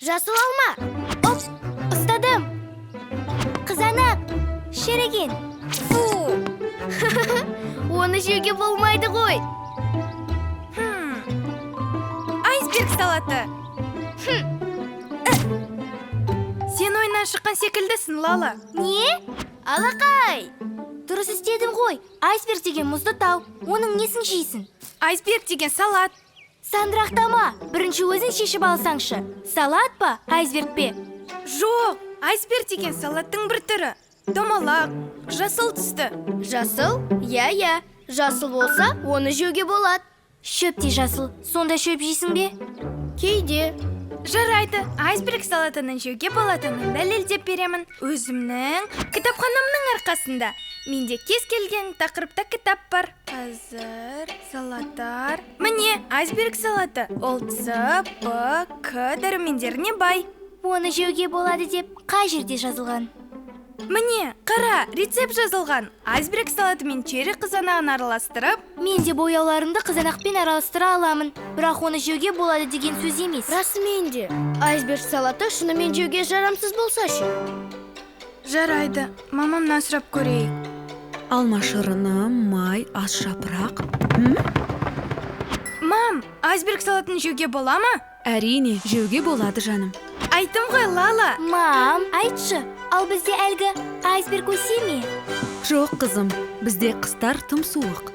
Жасыл алма. Оп, ұстадым. Қызанақ, шіріген. Фу! Оны жеуге болмайды ғой. Айсберг салаты. Сен ойыннан шыққан секілдісің, Лала. Не? Алақай! Дұрыс істедім ғой. Айсберг деген мұзды тау. Оның несін жейсің? Айсберг деген салат. Сандырақтама. Бірінші өзің шешіп алсаңшы. Салат па, айсберг пе? Жоқ, айсберг деген салаттың бір түрі. Домалақ, жасыл түсті. Жасыл? Иә, иә. Жасыл болса, оны жеуге болады. Шөп те жасыл. Сонда шөп жейсің бе? Кейде. Жарайды, айсберг салатының жеуге болатынын дәлелдеп беремін. Өзімнің кітапханамның арқасында. Менде кез келген тақырыпта кітап бар. Қазір салаттар. Міне, айсберг салаты. Ол С, П, К дәрумендеріне бай. Оны жеуге болады деп қай жерде жазылған? Міне, қара, рецепт жазылған. Айсберг салаты мен черри қызанағын араластырып, Мен де бояуларымды қызанақпен араластыра аламын. Бірақ оны жеуге болады деген сөз емес. Расымен де, айсберг салаты шынымен жеуге жарамсыз болса ше? Жарайды, мамамнан сұрап көрейік. Алма шырыны, май, ас жапырақ. Мам, айсберг салатын жеуге бола ма? Әрине, жеуге болады, жаным. Айттым ғой, Лала. Мам, айтшы, ал бізде әлгі айсберг өсе ме? Жоқ, қызым, бізде қыстар тым суық.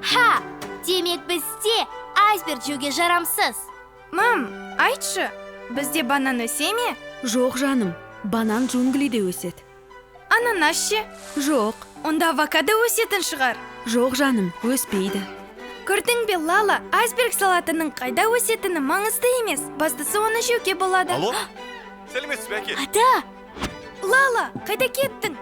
Ха! Демек бізде айсберг жеуге жарамсыз. Мам, айтшы, бізде банан өсе ме? Жоқ, жаным, банан джунглиде өседі. Ананас ше? Жоқ, Онда авокадо өсетін шығар. жоқ, жаным, өспейді. Көрдің бе, Лала, айсберг салатының қайда өсетіні маңызды емес. Бастысы оны жеуге болады. Алло? Сәлеметсіз бе, әке? Ата! Лала, қайда кеттің?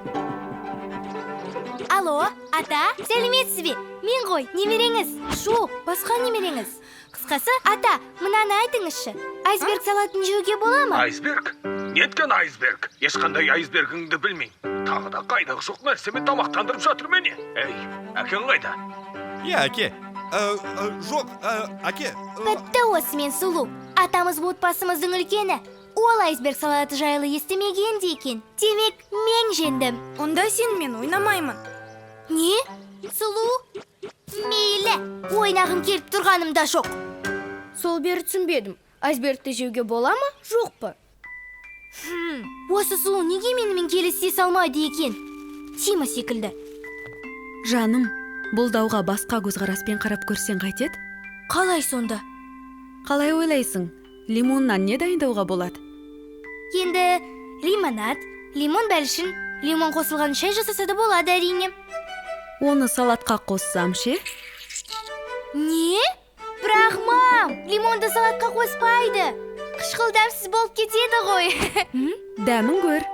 Алло, ата, сәлеметсіз бе? Мен ғой, немереңіз. Жоқ, басқа немереңіз. Қысқасы, ата, мынаны айтыңызшы. Айсберг салатын жеуге бола ма? Айсберг? Неткен айсберг? Ешқандай айсбергіңді білмеймін. Тағы да қайдағы жоқ нәрсемен тамақтандырып жатыр мені. Ей, әкең қайда? Иә, әке. Жоқ, әке. Бітті осымен, сұлу. Атамыз отбасымыздың үлкені. Ол айсберг салаты жайлы естімеген де екен. Демек, мен жеңдім. Онда сенімен ойнамаймын. Не? Сұлу? Мейлі, ойнағым келіп тұрғаным да жоқ. Сол бері түсінбедім. Айсбергті жеуге бола ма, жоқ па? Осы сұлу неге менімен келісе салмайды екен? Тима секілді. Жаным, бұл дауға басқа көзқараспен қарап көрсең қайтеді? Қалай сонда? Қалай ойлайсың? Лимоннан не дайындауға болады? Енді лимонад, лимон бәлішін, лимон қосылған шай жасаса да болады әрине. Оны салатқа қоссам ше? Не? Бірақ мам, лимонды салатқа қоспайды. Қышқыл дәмсіз болып кетеді ғой. Дәмін көр.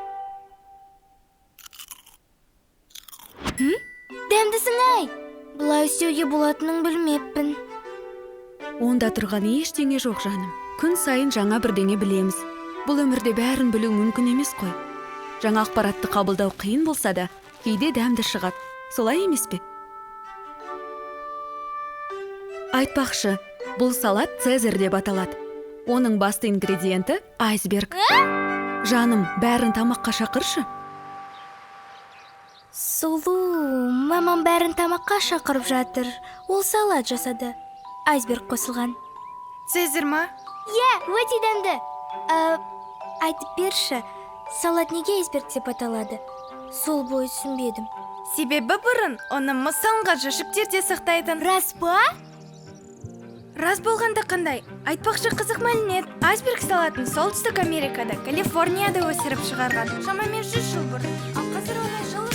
Дәмдісің ай. Бұлай істеуге болатынын білмеппін. Онда тұрған ештеңе жоқ, жаным. Күн сайын жаңа бірдеңе білеміз. Бұл өмірде бәрін білу мүмкін емес қой. Жаңа ақпаратты қабылдау қиын болса да, кейде дәмді шығады. Солай емес пе? Айтпақшы, бұл салат Цезарь деп аталады. Оның басты ингредиенті айсберг. Жаным, бәрін тамаққа шақыршы. Сұлу, мамам бәрін тамаққа шақырып жатыр. Ол салат жасады. Айсберг қосылған. Цезарь ма? Иә, өте дәмді. Айтып берші, салат неге айсберг деп аталады? Сол бойы түсінбедім. Себебі бұрын оны мұз салынған жәшіктерде сақтайтын. Рас па? Рас болғанда қандай? Айтпақшы, қызық мәлімет. Айсберг салатын Солтүстік Америкада, Калифорнияда өсіріп шығарған. Шамамен 100 жыл бұрын. Ал қазір оны жыл